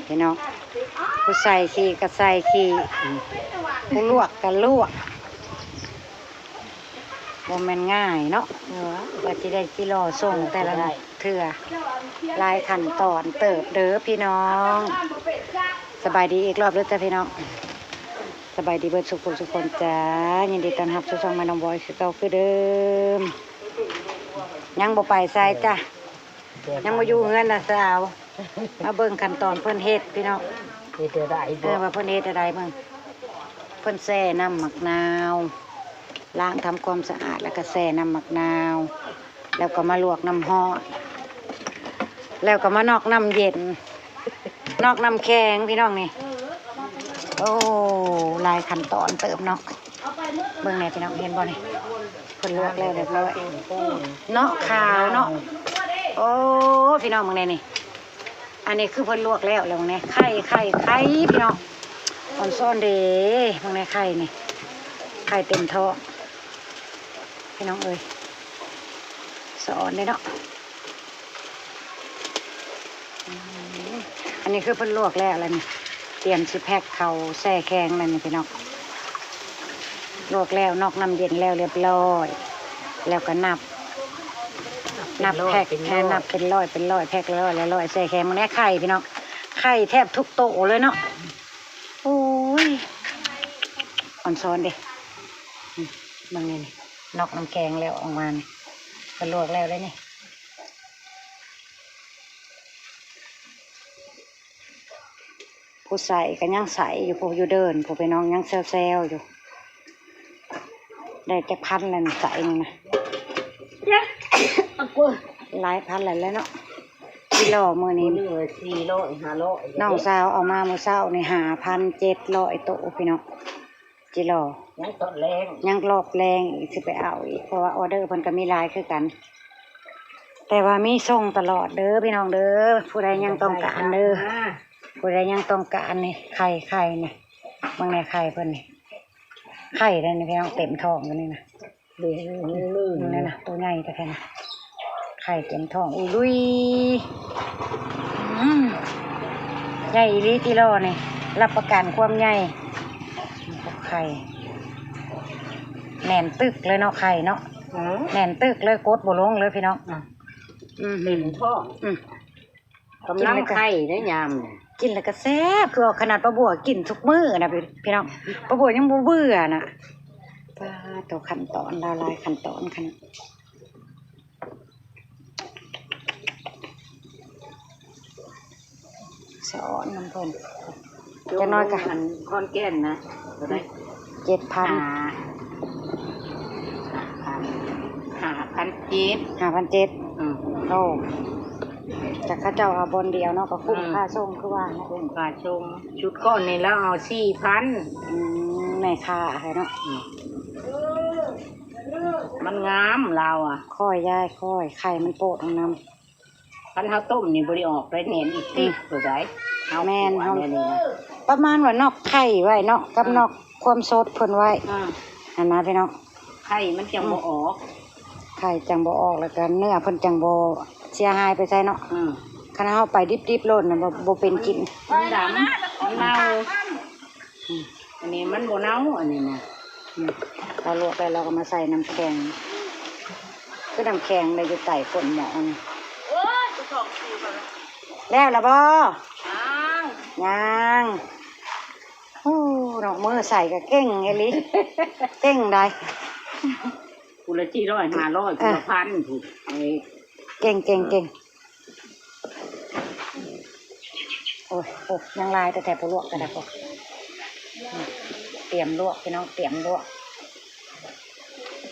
ພີ່ນ້ອງ ຜູ້ໃສ່ຂີ້ກໍໃສ່ຂີ້ ຜູ້ລວກກໍລວກ ບໍ່ແມ່ນງ່າຍເນາະ ກວ່າຊິໄດ້ຈິຫຼໍ່ສົ່ງແຕ່ລະເທື່ອ ຫຼາຍຂັ້ນຕອນເຕີບເດີພີ່ນ້ອງ. ສະບາຍດີອີກລອບເດີຈ້າພີ່ນ້ອງ ສະບາຍດີເບິດສູ່ຜູ້ສູ່ຄົນຈ້າ ຍິນດີຕ້ອນຮັບສູ່ຊ່ອງແມ່ນ້ອງບອຍຄືເກົ່າຄືເດີມ. ຍັງບໍ່ໄປໃສຈ້າ ຍັງມາຢູ່ເຮືອນນະສາວ ມາເບິ່ງຂັ້ນຕອນເພິ່ນເຮັດພີ່ນ້ອງ ເຮັດແນວໃດ ເອີ ບໍ່ ວ່າເພິ່ນເຮັດແນວໃດເບິ່ງ ເພິ່ນແຊ່ນ້ຳໝາກນາວ ລ້າງທຳຄວາມສະອາດ ແລ້ວກໍແຊ່ນ້ຳໝາກນາວ ແລ້ວກໍມາລວກນ້ຳຮ້ອນ ແລ້ວກໍມານອກນ້ຳເຢັນ ນອກນ້ຳແຂງພີ່ນ້ອງນີ້ ໂອ້ ຫຼາຍຂັ້ນຕອນເຕີບເນາະ ເບິ່ງແດ່ພີ່ນ້ອງ ເຫັນບໍ່ນີ້ ເພິ່ນລວກແລ້ວຮຽບຮ້ອຍເນາະ ຂາວເນາະ ໂອ້ ພີ່ນ້ອງເບິ່ງແດ່ນີ້ ອັນນີ້ຄືເພິ່ນລວກແລ້ວ ແລ້ວເບິ່ງແດ່ ໄຂ່ ໄຂ່ ໄຂ່ ພີ່ນ້ອງ ອອນຊອນເດ້ ເບິ່ງແດ່ ໄຂ່ນີ້ ໄຂ່ເຕັມທ້ອງ ພີ່ນ້ອງເອີຍ ສອນເດ້ເນາະ. ອັນນີ້ຄືເພິ່ນລວກແລ້ວລະນີ້ ຕຽມຊິແພັກເຂົ້າແຊ່ແຂງແລ້ວນີ້ພີ່ນ້ອງ ລວກແລ້ວນອກນ້ຳເຢັນແລ້ວຮຽບຮ້ອຍ ແລ້ວກໍນັບ ນັບແພັກ ເປັນຮ້ອຍ ນັບເປັນຮ້ອຍ ເປັນຮ້ອຍ ແພັກລະຮ້ອຍ ລະຮ້ອຍ ແຊ່ແຂງ ເບິ່ງແດ່ໄຂ່ພີ່ນ້ອງ ໄຂ່ແທບທຸກໂຕເລີຍເນາະ ໂອ້ຍ ອອນຊອນເດ້ ອືມ ເບິ່ງນີ້ ນອກນ້ຳແຂງແລ້ວອອກມານີ້ ເພິ່ນລວກແລ້ວເດ້ນີ້. ຜູ້ໃສ່ກໍຍັງໃສ່ຢູ່ ຜູ້ຢູ່ເດີ່ນ ຜູ້ພີ່ນ້ອງຍັງແຊວໆຢູ່ ໄດ້ຈັກພັນແລ້ວນີ້ ໃສ່ນີ້ນະ ຫຼາຍພັນແລ້ວແຫຼະເນາະ ກິໂລມື້ນີ້ ມື້ໜຶ່ງສີ່ຮ້ອຍ ຫ້າຮ້ອຍ ນ້ອງສາວເອົາມາມື້ເຊົ້ານີ້ ຫ້າພັນເຈັດຮ້ອຍໂຕພີ່ນ້ອງ. ຈິລໍ ຍັງຕອນແລງ ຍັງລອບແລງອີກ ຊິໄປເອົາອີກ ເພາະວ່າອໍເດີເພິ່ນກໍມີຫຼາຍຄືກັນ ແຕ່ວ່າມີສົ່ງຕະຫຼອດເດີພີ່ນ້ອງເດີ ຜູ້ໃດຍັງຕ້ອງການເດີ ຜູ້ໃດຍັງຕ້ອງການນີ້ ໄຂ່ ໄຂ່ນີ້ ເບິ່ງແດ່ໄຂ່ເພິ່ນນີ້ ໄຂ່ເດ້ນີ້ພີ່ນ້ອງ ເຕັມທ້ອງຢູ່ນີ້ນະ. ເດ້ ນີ້ນະ ໂຕໃຫຍ່ແທ້ໆນະ ໄຂ່ເຕັມທ້ອງ ອຸລຸຍ ອືມ ໃຫຍ່ອີ່ຫຼີຕິລໍນີ້ ຮັບປະກັນຄວາມໃຫຍ່ ໄຂ່ ແໜ້ນຕຶກເລີຍເນາະ ໄຂ່ເນາະ ແໜ້ນຕຶກເລີຍ ກົດບໍ່ລົງເລີຍພີ່ນ້ອງ ອືມ ເຕັມທ້ອງ ອືມ. ກຳລັງໄຂ່ໄດ້ຍາມນີ້ ກິນແລ້ວກໍແຊບ ຄືວ່າຂະໜາດປ້າບົວກິນທຸກມື້ນະ ພີ່ ພີ່ນ້ອງ ປ້າບົວຍັງບໍ່ເບື່ອນະ ປາໂຕ ຂັ້ນຕອນລາວຫຼາຍຂັ້ນຕອນຂະໜາດ ສອນນຳເພິ່ນ ຈັກໜ້ອຍກະ ອັນຄອນແກ່ນນະ ເທົ່າໃດ ເຈັດພັນ ຫ້າ ຫ້າພັນ ຫ້າພັນເຈັດ ຫ້າພັນເຈັດ ອືມ ໂອ້ ຈັກເຂົາເຈົ້າເອົາບ່ອນດຽວເນາະ ກໍຄຸ້ມ ອືມ ຄ່າສົ່ງ ຄືວ່າເນາະ ຄຸ້ມຄ່າສົ່ງ ຊຸດກ້ອນນີ້ລາວເອົາສີ່ພັນ ອືມ ແມ່ຄ້າໃຫ້ເນາະ ອືມ ມັນງາມລາວອະ ຄ່ອຍ ຍາຍ ຄ່ອຍ ໄຂ່ມັນໂປດນຳ ຄັນເຮົາຕົ້ມນີ້ບໍ່ໄດ້ອອກໄດ້ແໜ້ນອີກຕິ ອືມ ໂຕໃດ ເຮົາ ແມ່ນ ເຮົາ ປະມານວ່ານອກໄຂ່ໄວ້ເນາະ ກັບ ອືມ ນອກຄວາມສົດເພິ່ນໄວ້ ອືມ ຫັ້ນນະພີ່ນ້ອງ ໄຂ່ມັນຈັ່ງ ອືມ ບໍ່ອອກ ໄຂ່ຈັ່ງບໍ່ອອກ ແລ້ວກໍເນື້ອເພິ່ນຈັ່ງບໍ່ເສຍຫາຍໄປໃສເນາະ ອືມ ຄັນເຮົາໄປດິບໆໂລດນະ ບໍ່ ບໍ່ເປັນກິນ ມັນດຳ ມັນເນົ່າ ອືມ ອັນນີ້ມັນບໍ່ເນົ່າ ອັນນີ້ນະ ອືມ ເຮົາລວກແລ້ວ ເຮົາກໍມາໃສ່ນ້ຳແຂງ ຄືນ້ຳແຂງໄດ້ຢູ່ໃຕ້ກົ້ນໝໍ້ນີ້ ແລ້ວລະບໍ່? ຍັງ ຍັງ ໂອ້ ເນາະ ມືໃສ່ກໍເກັ່ງອີ່ຫຼີ ເກັ່ງໄດ໋ ຜູ້ລະສີ່ຮ້ອຍ ຫ້າຮ້ອຍ ຜູ້ລະ ເອີ ພັນ ຜູ້ ເກັ່ງ ເກັ່ງ ເກັ່ງ. ໂອ້ຍ ໂອ້ຍ ຍັງຫຼາຍແທ້ໆ ບໍ່ລວກກໍໄດ້ ຕຽມລວກພີ່ນ້ອງ ຕຽມລວກ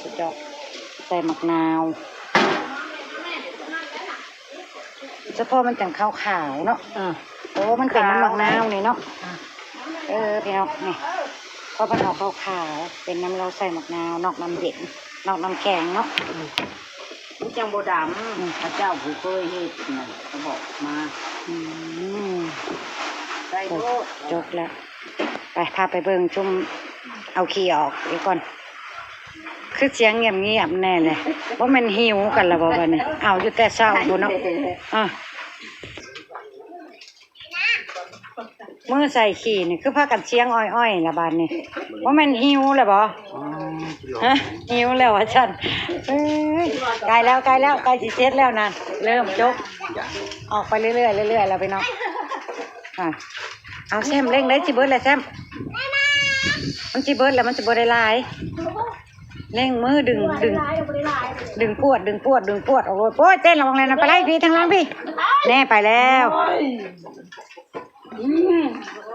ສຸດຍອດ ໃສ່ໝາກນາວ ສະເພາະມັນຈັ່ງຂາວໆເນາະ ເອີ ໂອ້ ມັນເປັນນ້ຳໝາກນາວນີ້ເນາະ ເອີ ພີ່ນ້ອງ ນີ້ ເພາະມັນອອກຂາວໆ ເປັນນ້ຳ ລາວໃສ່ໝາກນາວ ນອກນ້ຳເຢັນ ນອກນ້ຳແຂງເນາະ ອືມ ມັນຈັ່ງບໍ່ດຳ ອືມ ເຂົາເຈົ້າຜູ້ເຄີຍເຮັດນະ ກໍບອກມາ ອືມ ໃສ່ໂລດ ຈົບແລ້ວ ໄປ ພາໄປເບິ່ງຊຸມເອົາຂີ້ອອກອີກກ່ອນ ຄືສຽງງຽບໆແນ່ແຫຼະ ບໍ່ແມ່ນຫິວກັນລະບໍ່ບັດນີ້ ເອົາຢູ່ແຕ່ເຊົ້າພຸ້ນເນາະ ເອີ. ມືໃສ່ຂີ້ນີ້ ຄືພາກັນສຽງອ້ອຍໆລະບາດນີ້. ບໍ່ແມ່ນຫິວລະບໍ? ຮະ? ຫິວແລ້ວວ່າຊັ້ນ. ເອີຍ ໃກ້ແລ້ວ ໃກ້ແລ້ວ ໃກ້ຊິເສັດແລ້ວນະ. ເລີ່ມຈົກ ອອກໄປເລື້ອຍໆ ເລື້ອຍໆ ແລ້ວພີ່ນ້ອງ. ອ່າ ເອົາແຊມເລັ່ງໄດ້ ຊິເບິດແລ້ວແຊມ. ມັນຊິເບິດແລ້ວ ມັນຊິບໍ່ໄດ້ຫຼາຍ. ເລັ່ງມືດຶງ ດຶງ ດຶງປວດ ດຶງປວດ ດຶງປວດອອກໂລດ. ໂອ້ຍ ເຕັ້ນລະວັງແລ້ວນະ. ໄປໄລ່ພີ້ ທາງຫຼັງພີ້ ແນ່ ໄປແລ້ວ.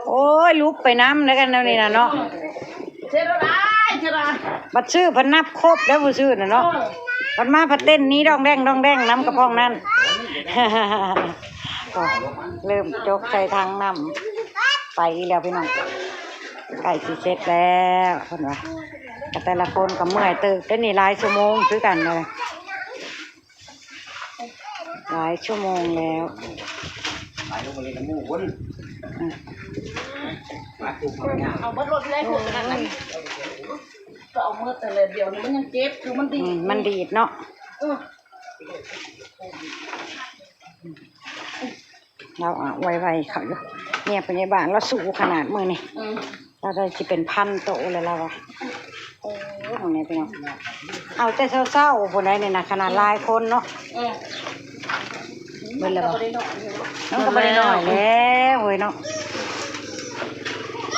ໂອ້ຍ ຫຼຸບໄປນຳເດ້ກັນແນວນີ້ນະເນາະ. ບັດຊື້ພັດນັບຄົບແລ້ວຜູ້ຊື້ນະເນາະ. ບັດມາພັດເຕັ້ນໜີດອງແດງ ດອງແດງນຳກະພອງນັ້ນ. ໂອ້ ເລີ່ມຈົກໃສ່ຖັງນ້ຳ ໄປອີກແລ້ວພີ່ນ້ອງ. ໃກ້ຊິເສັດແລ້ວເພິ່ນວ່າ. ກະແຕ່ລະຄົນກະເມື່ອຍເຕີບເດ້ນີ້ ຫຼາຍຊົ່ວໂມງຄືກັນເລີຍ. ຫຼາຍຊົ່ວໂມງແລ້ວ ໄປລົງມາເລີຍນຳໝູ່ພຸ້ນ. ອືມ ມາປຸກມາຍາມ ເອົາເບິດໂລດ ໄດ້ໂພດຂະໜາດນັ້ນ ກໍເອົາເໝິດ. ແຕ່ລະດຽວນີ້ມັນຍັງເຈັບຢູ່ ມັນດີດ ອືມ ມັນດີດເນາະ. ເອີ ລາວອາໄວໆເຂົາຢູ່ ເມຍພະຍາບານລາວສູ້ຂະໜາດມື້ນີ້. ອືມ ລາວໄດ້ຊິເປັນພັນໂຕແລ້ວລາວວ່າ. ໂອ້ ນີ້ພີ່ນ້ອງ ເອົາແຕ່ເຊົ້າໆ ຜູ້ໃດນີ້ນະ ຂະໜາດຫຼາຍຄົນເນາະ. ເອີ ເບິດແລ້ວບໍ່? ມັນກໍບໍ່ໄດ້ໜ້ອຍແລ້ວເວີຍເນາະ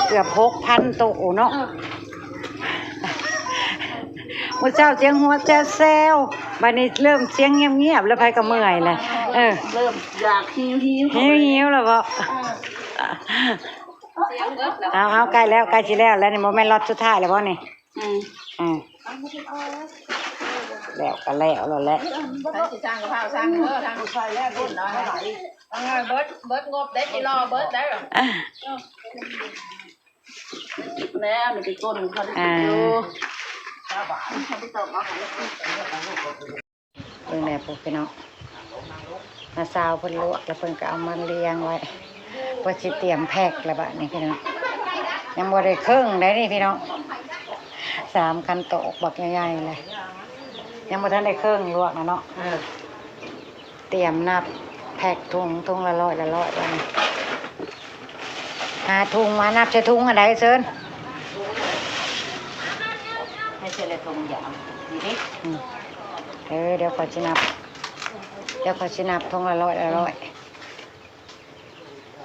ເກືອບຫົກພັນໂຕເນາະ. ເອີ ມື້ເຊົ້າສຽງຫົວແຊວໆ ບັດນີ້ເລີ່ມສຽງງຽບໆ ແລ້ວ ໃຜກໍເມື່ອຍແຫຼະ. ເອີ ເລີ່ມຢາກຫິວໆ ຫິວໆແລ້ວບໍ່? ເອີ ເອົາໆ ໃກ້ແລ້ວ ໃກ້ຊິແລ້ວແລ້ວນີ້. ບໍ່ແມ່ນລັອດສຸດທ້າຍແລ້ວບໍ່ນີ້? ອືມ ອືມ ແລ້ວກໍແລ້ວແລ້ວແຫຼະ. ໃຜຊິສ້າງກະເພາສ້າງເດີ ທາງຜູ້ຊ່ອຍແລ້ວບຸນເອົາໃຫ້. ເອີ ເບິດ ເບິດງົບໄດ້ ຊິລໍເບິດໄດ້. ແລ້ວນີ້ໄປກົ້ນເຂົາໄດ້ກິນຢູ່. ອ່າ ເບິ່ງແດ່ພຸ້ນພີ່ນ້ອງ ນ້າສາວເພິ່ນລວກແລ້ວ ເພິ່ນກໍເອົາມາລຽງໄວ້ ເພື່ອຊິຕຽມແພັກແລ້ວບາດນີ້ພີ່ນ້ອງ. ຍັງບໍ່ໄດ້ເຄິ່ງໃດນີ້ພີ່ນ້ອງ ສາມຄັນໂຕກບັກໃຫຍ່ໆເລີຍ ຍັງບໍ່ທັນໄດ້ເຄິ່ງລວກນະເນາະ. ເອີ ຕຽມນັບແພັກຖົງ ຖົງລະຮ້ອຍ ລະຮ້ອຍ ບາດນີ້. ຫາຖົງມານັບໃສ່ຖົງອັນໃດເຊີນ ໃຫ້ໃສ່ລະຖົງຢາວນີ້ເດ້. ອືມ ເອີ ດຽວຂ້ອຍຊິນັບ ດຽວຂ້ອຍຊິນັບຖົງລະຮ້ອຍ ລະຮ້ອຍ.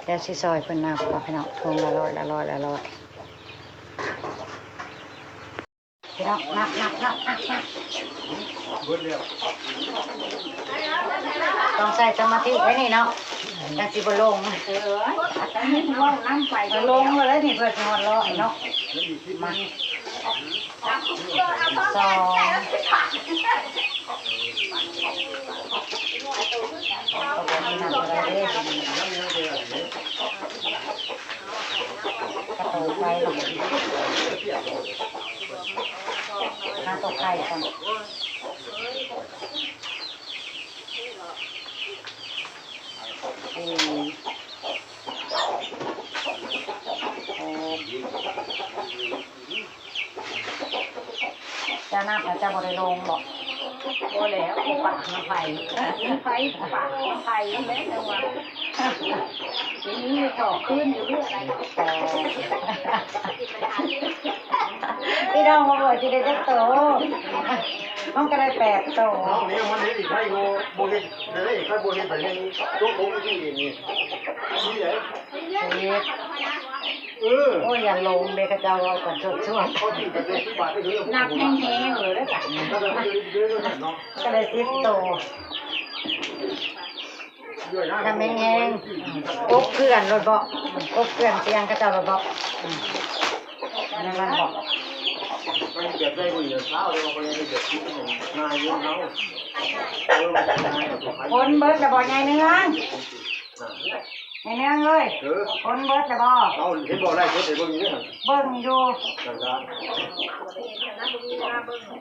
ດຽວຊິຊ່ອຍເພິ່ນນັບ ພີ່ນ້ອງ ຖົງລະຮ້ອຍ ລະຮ້ອຍ ລະຮ້ອຍ. ພີ່ນ້ອງ ນັບ ນັບ ນັບ ນັບ ນັບ ເບິດແລ້ວ ຕ້ອງໃຊ້ສະມາທິໄວ້ນີ້ເນາະ ຈັ່ງຊິບໍ່ຫຼົງ. ເອີ ເວົ້ານຳໄປ ເອີ ລົງເລີຍນີ້ ເພື່ອຊິຮອດຮ້ອຍເນາະ. ມາ ສອງ ກະໂຕໄຟ ຫາໂຕໄຂ່ກ່ອນ. ສີ່ ຫົກ ເຈົ້ານັບແລ້ວເຈົ້າບໍ່ໄດ້ລົງບໍ? ບໍ່ແລ້ວ ປາກນຳໃຜ ມີໃຜ ປາກນຳໃຜແລ້ວຈັ່ງວ່າ ມີຕໍ່ຄືນຢູ່ເລື້ອຍ. ແປດ ພີ່ນ້ອງມາເບິ່ງຊິໄດ້ຈັກໂຕ? ມັນກໍໄດ້ແປດໂຕ. ເອົາ ມັນເຮັດອີກໃຜບໍ່ເຮັດ ໄດ້ໃຜບໍ່ເຮັດໄປຍັງຕົກລົງຢູ່ນີ້ເອງນີ້ ນີ້ແຫຼະ. ເອີ ໂອ້ຍ ຢ່າຫຼົງເດ້ ເຂົາເຈົ້າເວົ້າກັນຊວນໆ ນັບແຮງໆເລີຍເດີ ກໍໄດ້ສິບໂຕ. ນຳແຮງໆ ກົບເກື່ອນໂລດເບາະ ກົບເກື່ອນສຽງເຂົາເຈົ້າໂລດເບາະ. ອືມ ອັນນັ້ນເບາະ ມັນແບບໃດບໍ່ເຫຼືອຊາວເລີຍ ບໍ່ໄດ້ແບບທີ່ມັນງ່າຍຢູ່ເຮົາ. ເອີ ມັນງ່າຍ ຄົນເບິດລະບໍ່ ຍາຍເນືອງ? ແມ່ນຫຍັງເອີຍ ເອີ ຄົນເບິດລະບໍ່? ເອົາ ເຫັນບໍ່ ໄລຟ໌ສົດໃຫ້ເບິ່ງຢູ່ເດ້ຫັ້ນ ເບິ່ງຢູ່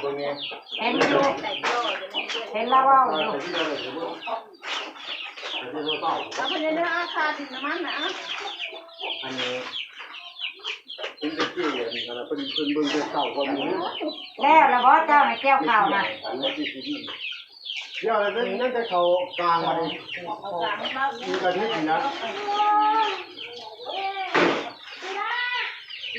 ເບິ່ງແດ່ ເຫັນຢູ່ ເຫັນລາວເວົ້າຢູ່. ເອົາໄປເລີຍ ເອົາຄ່າດິນນ້ຳມັນນະ ອັນນີ້ ເຫັນແຕ່ເຈ້ອັນນີ້ ເພິ່ນ ເພິ່ນເບິ່ງແຕ່ເຊົ້າກ່ອນໝູ່. ແລ້ວລະບໍ່ ເຈົ້ານະ ກ່ຽວເຂົ້ານະ? ກ່ຽວແລ້ວ ຍັງແຕ່ເຂົ້າກາງ ບັດນີ້ ເຂົ້າກາງ ມີກະທິນນະ.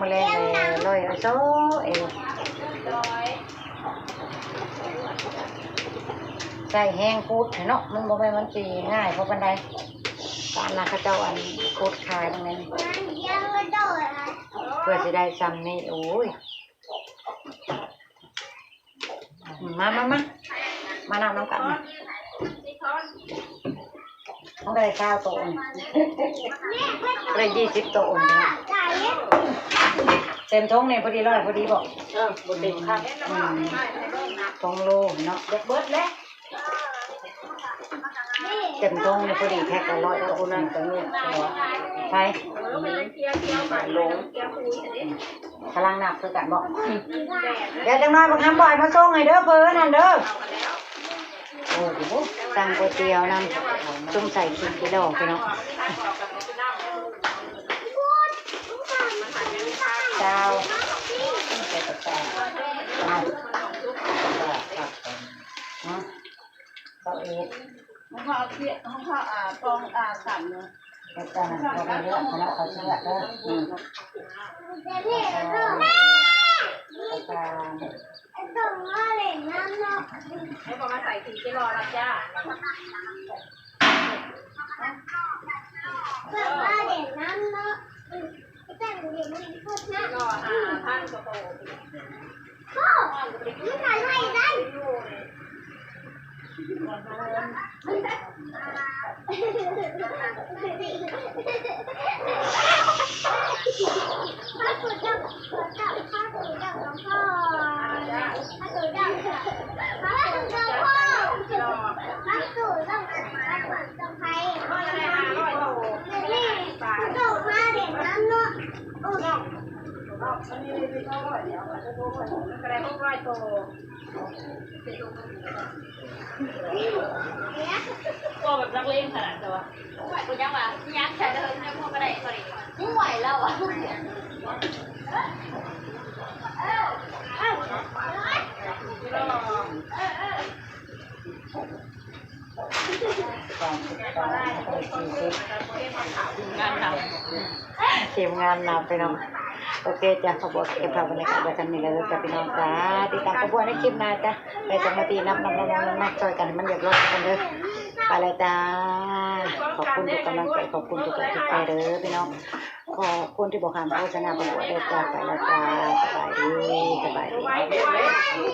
ມື້ແລງແລ້ວ ລອຍເອົາໂຊເອ ໃຊ້ແຮງຂຸດແທ້ເນາະ ມັນບໍ່ແມ່ນມັນຊິງ່າຍພໍປານໃດ. ປານນັ້ນເຂົາເຈົ້າ ອັນ ຂຸດຂາຍຕາງນັ້ນ ເພື່ອຊິໄດ້ຊ່ຳນີ້ ໂອ້ຍ. ມາ ມາ ມາ ມານັບນຳກັນ ມັນກໍໄດ້ຊາວໂຕນີ້ ກໍໄດ້ຊາວໂຕນີ້ ເຕັມຖົງນີ້ພໍດີຮ້ອຍພໍດີບໍ? ເອີ ບໍ່ເຕັມຄັບ ອືມ ສອງໂລເນາະ ຢາກເບິດແລ້ວ. ເຕັມຖົງນີ້ພໍດີແພັກລະຮ້ອຍໂຕນັ້ນກໍມີ ໃຜ ລົງ ກຳລັງນັບຄືກັນບໍ? ອືມ ດຽວຈັກໜ້ອຍບັກຄຳບອຍມາສົ່ງໃຫ້ເດີ ເພີ້ນັ້ນເດີ. ໂອ້ໂຫ ສັ່ງກ໋ວຍຕຽວນຳ ຊຸມໃສ່ຂີ້ຂີ້ຫຼໍ້ພີ່ນ້ອງ ຊາວ ເອົາ ຊາວເອັດ ຂອງເຂົາເອົາເຄຍ ຂອງເຂົາ ອ່າ ປອງ ອ່າ ສາມເນາະ ແລ້ວຕອນນັ້ນເຂົາໄດ້ເລືອກ ເຂົາເລືອກເດີ ອືມ ແມ່ ແມ່ ແມ່ ແລ້ວກໍມາໃສ່ ສີ່ກິໂລລະຈ້າ ເພິ່ນມາເຫຼັ້ນນຳເນາະ ອືມ ກໍຫ້າພັນກວ່າໂຕ ໂອ້ ມັນກະໄດ້ໄດ້ ກໍໄດ້ຫົກຮ້ອຍໂຕ ໂອ້ ແບບນັກເລງຂະໜາດ ແຕ່ວ່າ ໂອ້ຍ ກູຍັງວ່າຍັງແຄ່ເດີມ ຍັງບໍ່ໄດ້ ບໍ່ໄດ້ ບໍ່ໄຫວແລ້ວອະ. ທີມງານນັບໄປເນາະ ໂອເຄຈ້າ ພໍ່ບົວເກັບພາບບັນຍາກາດໄວ້ສ່ຳນີ້ແລ້ວເດີພີ່ນ້ອງຈ້າ. ຕິດຕາມພໍ່ບົວໃນຄລິບໜ້າຈ້າ. ໄປສາມັກຄີນັບໆໆໆຊ່ອຍກັນໃຫ້ມັນຮຽບຮ້ອຍກັນເດີ. ໄປແລ້ວຈ້າ. ຂອບຄຸນທຸກກຳລັງໃຈ, ຂອບຄຸນທຸກໄລທຸກແຊເດີພີ່ນ້ອງ. ຂອບຄຸນທີ່ບໍ່ຂ້າມໂຄສະນາພໍ່ບົວເດີຈ້າ. ໄປແລ້ວຈ້າ. ສະບາຍດີ, ສະບາຍດີ.